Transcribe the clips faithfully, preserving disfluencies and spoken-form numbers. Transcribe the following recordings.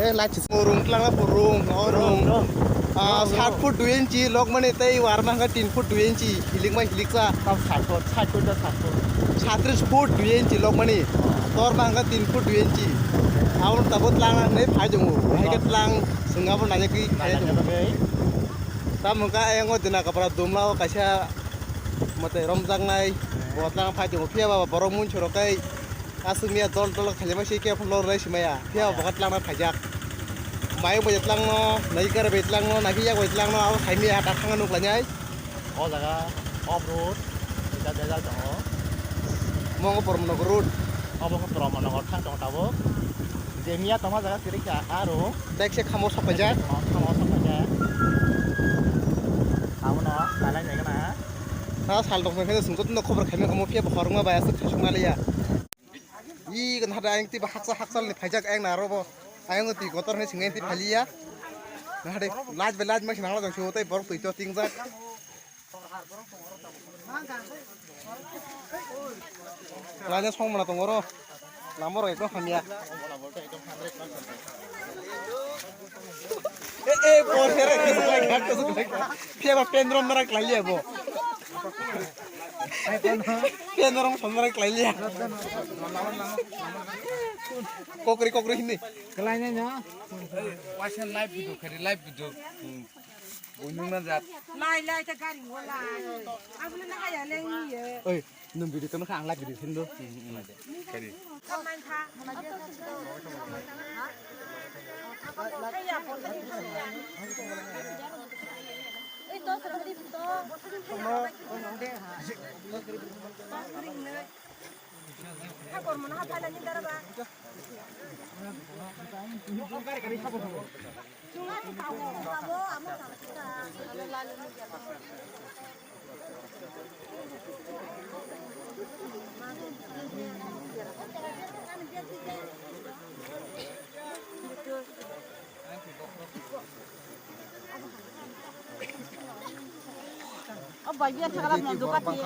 Eh, light switch. O room tlangna pho room, o room. Room, room. Ah, room, sat room. Foot dui inchi, lokmani tei warma hwnka tin foot dui inchi, hilikma hiliksa. Tam sat foot, sat foot da sat foot. Satris foot dui inchi lokmani, torma hwnka tin foot dui inchi. Aboni tabuk tlangna hwnwi phai tongo. Hai khe tlang, swngabo najakwi phai tongo. Najakwi. Tamo hwnka ayang o dina kapra dumlao kaisa mote romjaknai, bo tlang phai tongo. Phiya ba borok munchoro kai. Aswk miya dol dol khailima se khe phano lornai simaya. Phiya bo khe tlangna phaijak. Mayung bai tlangno, nai kar bai tlangno, nai yak bai tlangno, abo saimaya ta thangna nuk lainai. O jaga off road, ita bejal tongo. Mongo Bormonogor road. Obo khe Bormonogor thang tongo tabuk. Je miya tongma jaga kwrwi kha aro. Tek se khamo sok paijak. Khamo sok paijak. Abono nalai nai gana. Ta sal tong khe sungkot no khobor khaimani omo phiya bo khorokma bai aswk khaisukma liya. Ih, kan hada ayang tiba haksa haksa ni phaijak ayang na robo. Ayang ti kotor ni singai ti phaliya. Na hade laj be laj ma sinang la jong tei borok twi to tingjak. Lanya song mana tongoro. Lama rok ekdom hamya. Eh, eh, bor here, kusuk lai, kusuk lai. Phiya ba pendrom narak lai liya bo. Pendrom som narak lai liya. Kokri, kokri hindi. Kalai nai no. Waisa live video khari, live video. Bunung na jat. Lai, lai, ta gari mo lai. Abuna na haya leng ye. Oi. Nung video tongma kha ang live video thendo. Kari. O bai biya thakra no duka ti.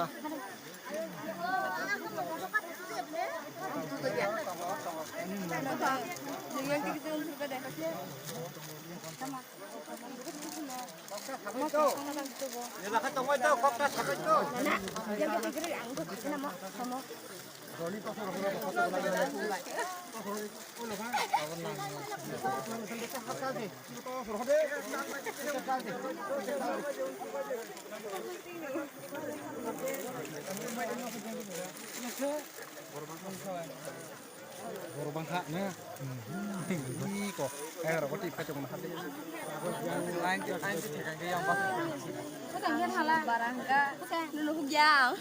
Borok bangkha na. Ih, ko. Kaya rok ti phai tong na hade. Lain ti, lain ti thekang ke yang bas. Barangka. Nunu hugya.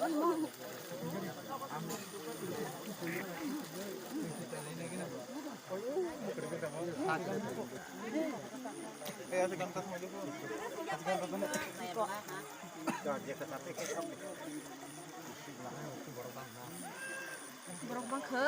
Borok bangkha.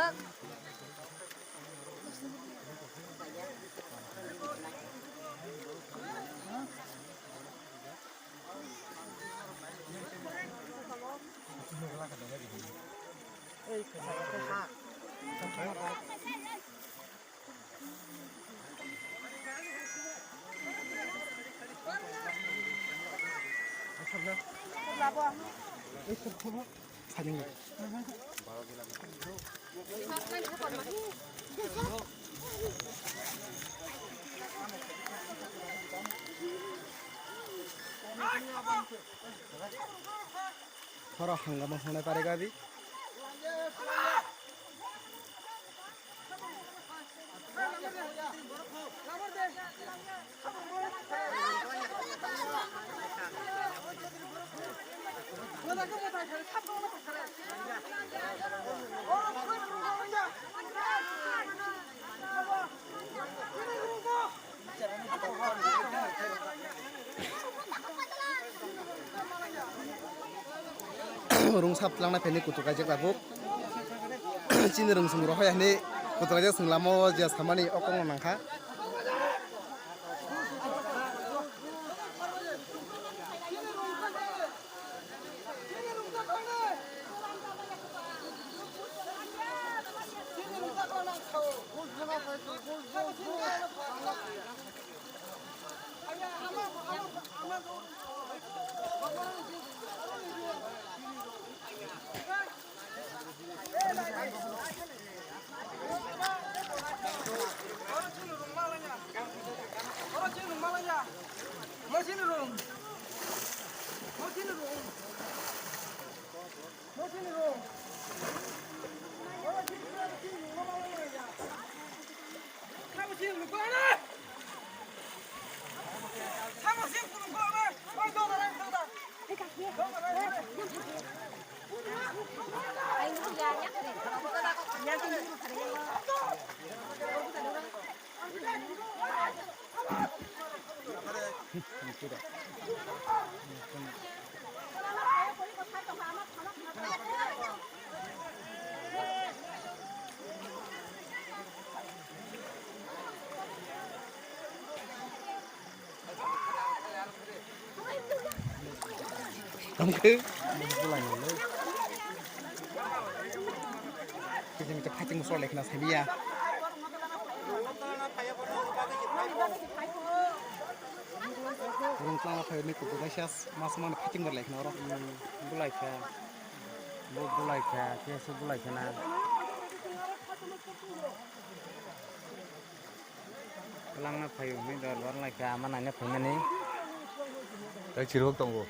Khoro hangama hwnwi pare gabi. Rung sap tlangna phaini kutuk kaijak tabuk. Chini rung sung rohoi hwnwi kutuk kaijak, chwng lama o je samani o kokno nangkha. Chini rung. Mo chini rung. Mo chini rung. Tamo chini rung. Tamo chini rung. Tongkhe. Kisa mita fighting sor lekna sabiya. Rung tlang phai ni kuku kaisa mas man fighting bar lekna oro. Bulai kha. Bu bulai kha, kisa bulai kha na. Kwlangna phaio hwnwi dorbar lai kha, ama naina phaimani. Tai chirwk tongo.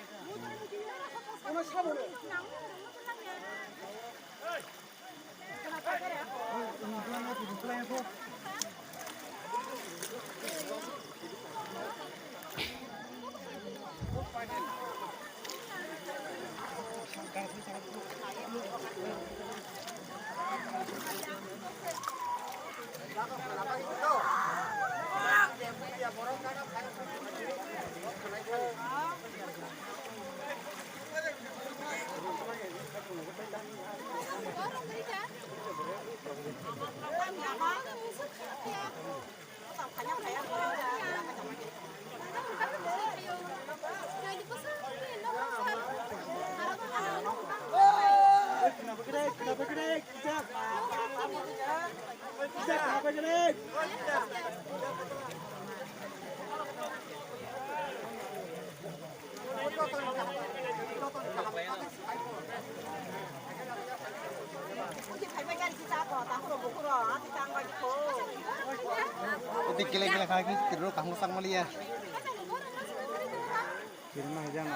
Iti kile kile kha ki tiro kahmo sang maliya. Tiro ma jana.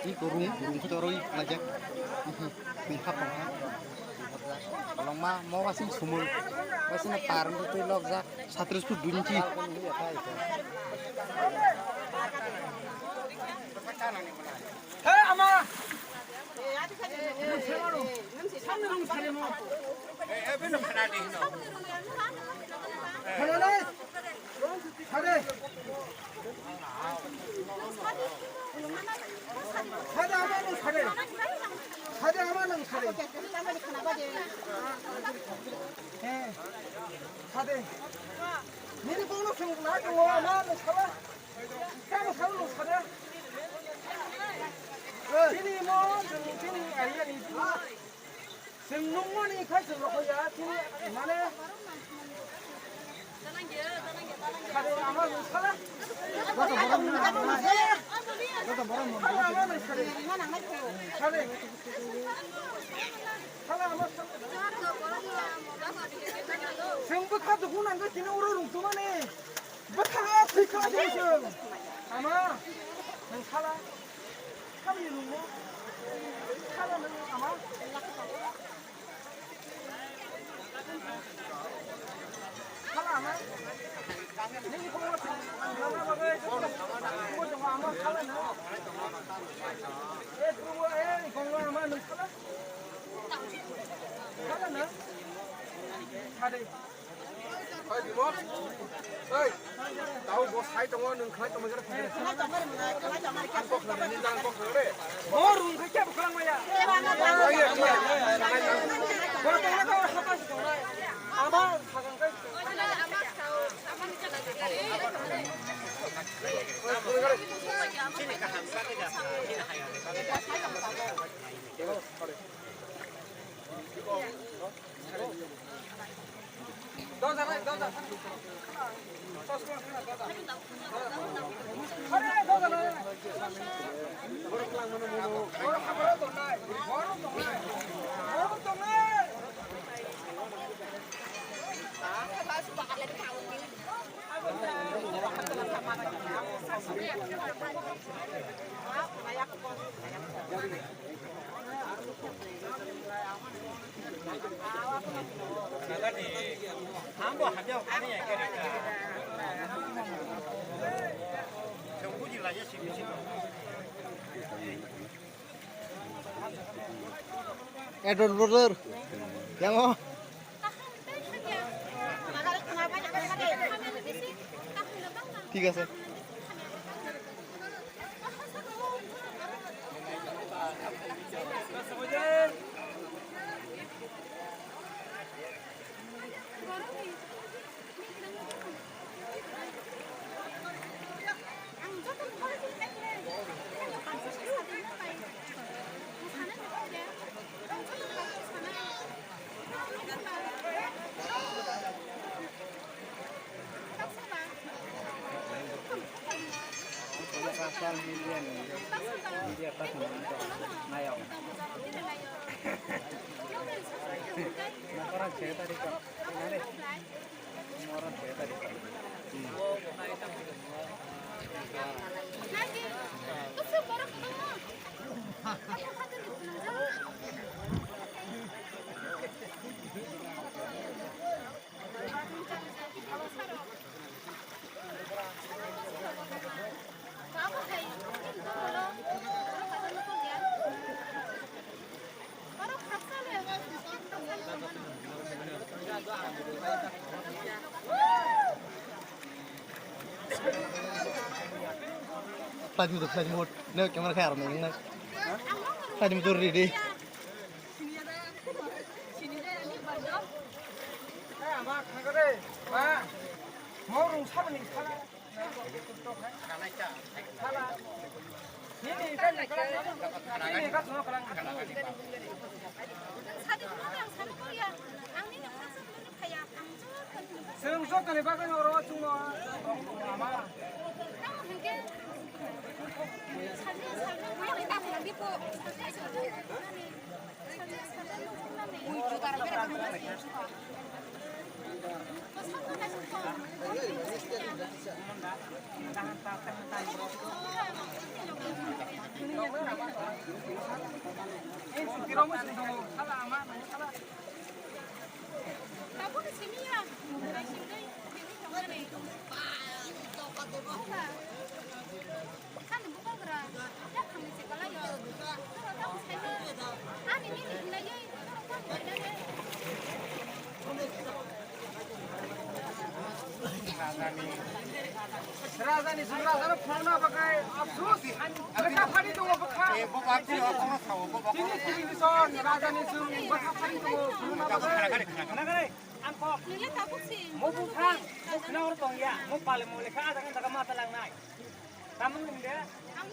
Iko rung, rung khe toro i phalajak. Bini hap tongkha. Kolokma mo wasing sumui. Wasing par wngkhe twi lokjak. Satris put dui inchi. Hey, ama! Sare. Sade ama nung sade. Sade ama nung sade. He. Sade. Nini kono sung na tongo ama nung sala. Tamo sala nung sade. Chini mo, chini area ni. Chwng nungmani khai chwng rokho ya, chini mane. Khade ama nung sala. Joto borok nung sala. Joto borok nung sala. Khade ama nung sala. Khade. Sala ama sala. Chwng bwkha dukhu nangkhe chini oro rungtumani. Bwkha thwi kha chwng. Ama nung sala. Kami nungmo. Kala nung ama. Kala ama. Nini komo. Kala bagwi. Komo jong ama kala na. Eh, promo, eh, gongo ama nung kala. Kala na. Kade. Oi, bimo. Oi. Tau bo sai tongo, nwng khlai tongma jora thangre. Ang kok khna, nini jang kok khna re. Bo rung khe kebo khlang maya. Aye, Edward brother, yang o. ঠিক আছে। Social media ni, media ta khna nai ang. Nakorang se tari ko. Nare. Moran se tari ko. Flight mode, flight mode. Ne camera khai aro nang nang. Flight mode ready. Chwng joto ni bagwi oro chwngno ama. Rajani sung rajano phone na bakai afsus. Bwkha phari tongo bwkha. Tini sini son rajani sung bwkha phari tongo phone na bakai. Nagare, ang kok. Nile tabuk si. Mo buphang, mo khna oro tong ya, mo pale mo lekha ada kan daga mata lang nai. Tamung nung de,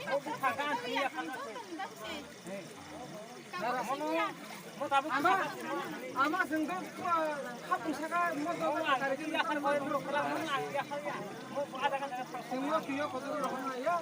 mo buphang kan tini ya khang se. Mono, mo tabuk ama, ama sengdo, khapung saka, mo do, mo ang ya khang, mo do, mo ang ya khang ya. Mo ada kan daga. Sengdo tiyo kotor rohana ya.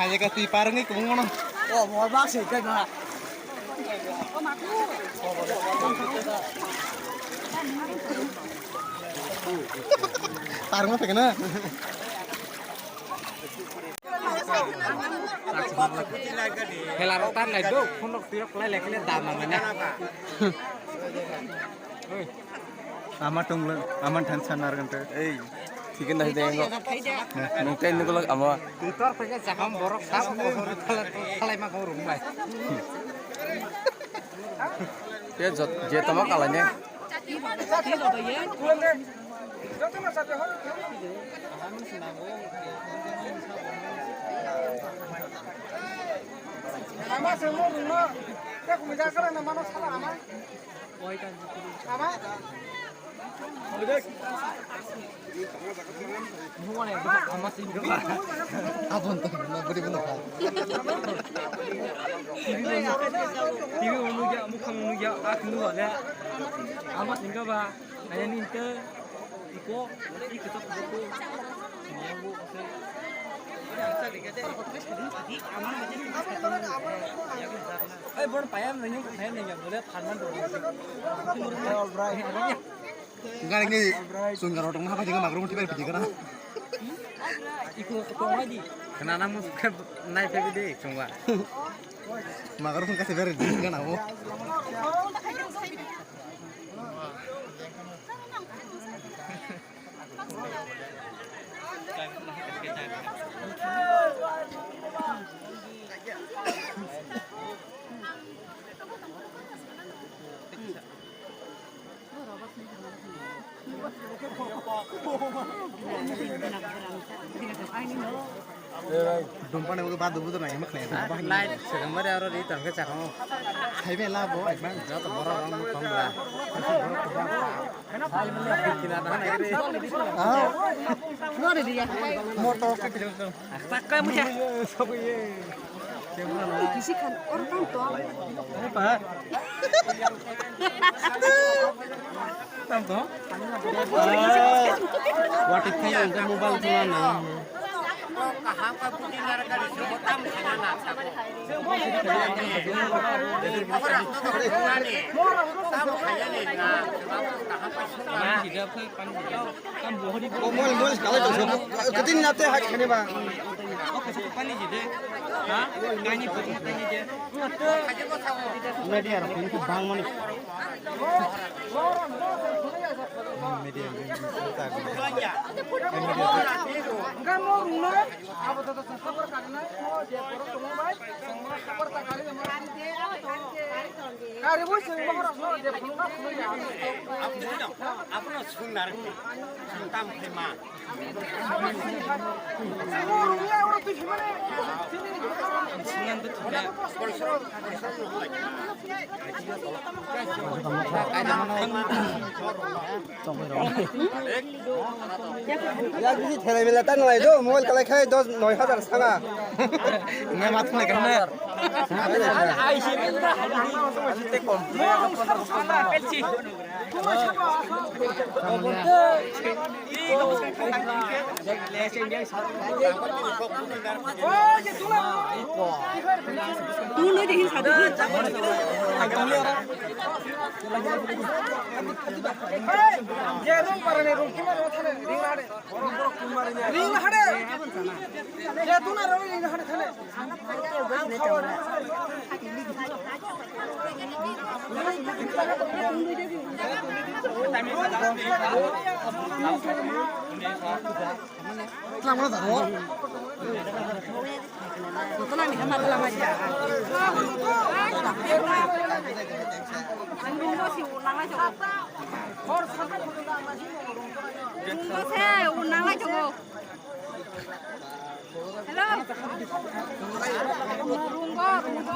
Hai ka twi parwngwi kwbangma no. O mo bak se kai ba. Parwngma phaikha na. Khela rok tar lai do, phone rok twi rok lai lai khe dam mane. Ama tonglo, ama than sanar gante. Ei, chicken dai dengo. Nung ten nung lok ama. Tor pake jakam borok sab ko hor thala thalai ma ko rum bai. Ye jot, je tama kala ne. Ama se mo rung no. Te kumi ja kala na mano sala ama. Abon to na buri bono kha. T V o nugya, mukhang o nugya, ak nugya le. Ama singka ba, ayani te, iko, iko to ko. Ai, bon, payam nanya, payam nanya, boleh, Farman dulu. Gari ni, sunggar orang mah, apa juga magrum tiba tiba kana. Iko, iko lagi. Kena namu, naik lagi deh, cuma. Magrum kasih beri di kana mo. Dumpani ugi badu budu nai mak nai. Light sekamari aro ri tangke chakamo. Hai bela bo ekbar joto borok rong muk tong bela. Ah. Motor ke. Takka muya. Kisi kan orang kan to. Apa? Tam to? Wati thai ang mobile tu na. Mol mol kalai tong. Ketin nate hak khani ba. Media bang mani. Media. Abono sung narwkdi, sung tam khe ma. Yak bisi thelai belai ta nai do, mobile kalai khai dos noi hajar sanga. Ngai mat nai kana. Ai si ni da. Te kom. Tunggu dulu, satu. Hey, je rung parani rung kima rung thane ring lade. Ring lade. Je tuna rung ring lade thane. Hello. Runggo, runggo.